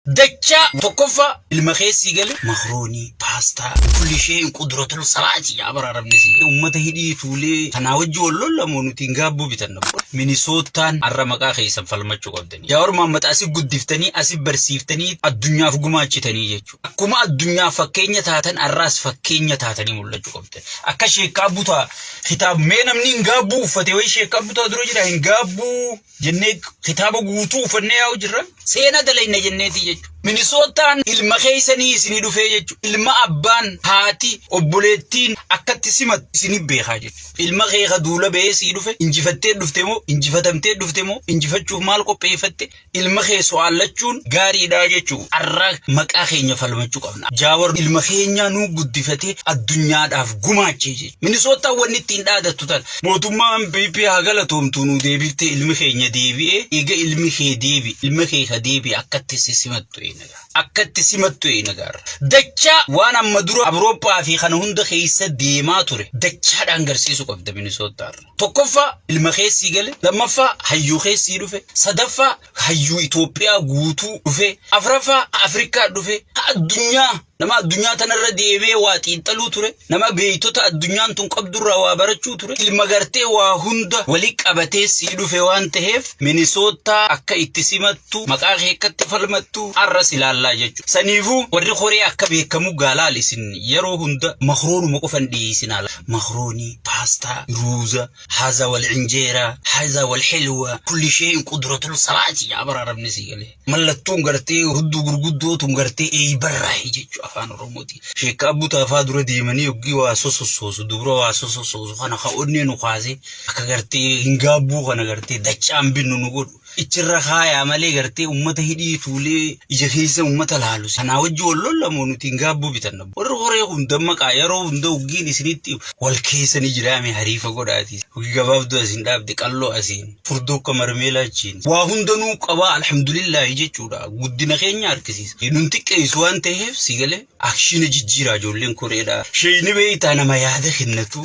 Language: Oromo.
Dachaa tokkoffaa ilma keessii gale makroonii, paastaa, kulli ishee quduratul salaati yaa baraaramni si. Uummata hidhii tuulee kanaa wajji wal lollamoo nuti hin gaabbuu bitanna. Minisootaan har'a maqaa keessan falmachuu qabdanii. Jawaar Mohaammed asi guddiftanii asi barsiiftanii addunyaaf gumaachitanii jechuudha. Akkuma addunyaaf fakkeenya taatan har'aas fakkeenya taatanii mul'achuu qabdan. Akka sheekkaa butaa kitaab mee namni hin gaabbuu uffate wayii sheekkaa butaa dura jira hin gaabbuu. Jennee kitaaba guutuu uffannee yaa'u jirra. Seena dalayna jenneeti jechuudha. Minisootaan ilma keessanii isinii dhufee jechuudha. Ilma abbaan, haati, obboleettiin akkatti simatu isinii beekaa jechuudha. Ilma kee ka duula ba'ee sii dhufe injifattee dhufte moo injifatamtee dhufte moo injifachuuf maal qopheeffatte ilma kee so'aallachuun gaariidha jechuudha. Har'a maqaa keenya falmachuu qabna. Jaawar ilma keenyaa nuu guddifatee addunyaadhaaf gumaachee jechuudha. Minisootaan wanni ittiin dhaadattu tana. Mootummaan PP haa galatoomtu nuu deebiftee ilmi keenya deebi'ee eega ilmi kee deebi ilma kee ka deebi'e akkatti si simattu eenagaa akkatti simattu eenagaarra dachaa waan amma dura Awurooppaa fi kana hunda keessa deemaa ture dachaadhaan garsiisuu qabda Minisootaarra. Tokkoffaa ilma keessii gale lammaffaa hayyuu keessii dhufe sadaffaa hayyuu Itoophiyaa guutuu dhufe afraffaa Afrikaa dhufe addunyaa Nama addunyaa tanarra deemee waa xiinxaluu ture, nama beektota addunyaan tun qabdurraa waa barachuu ture, ilma gartee waa hunda wali qabatee sii dhufe waan taheef Minisootaa akka itti simattu, maqaa kee akka itti falmattu har'as ilaallaa jechuudha. Saniifuu warri koree akka beekamu gaalaal isin yeroo hunda makroonuma qofan dhiyeessinaa. Makroonii, paastaa, ruuza, haza wal injeeraa, haza wal xilwa, kulli shay'in qudratul salaati yaa bara arabni sii galee. Mallattoon gartee hudduu gurguddoo tun gartee eeybarraayi jechuu afaan Oromooti. Sheekka Abbuu Taafaa dura deemanii yoggii waa sosossoosu dubra waa sosossoosu kana ka onnee nu kaasee akka gartee hin gaabbuu kana gartee dachaan binnu nu godhu. Ichirra kaayaa malee gartee ummata hidhii tuulee ija keessa ummata laalu. Kanaa wajji wal lollamoo nuti hin gaabbuu bitanna. Warri horee kun dammaqaa yeroo hunda hoggiin isinitti wal keessa ni jiraame hariifa godhaati. Hogii gabaabduu asiin dhaabde qalloo asiin. Furdoo akka marmeelaa achiin. Waa hundanuu qabaa alhamdulillaahi jechuudha. Guddina keenya harkisiisa. Nun xiqqeessu waan ta'eef si galee akshiina jijjiiraa ijoolleen koreedha. Sheeyni beektaa nama yaada kennatu.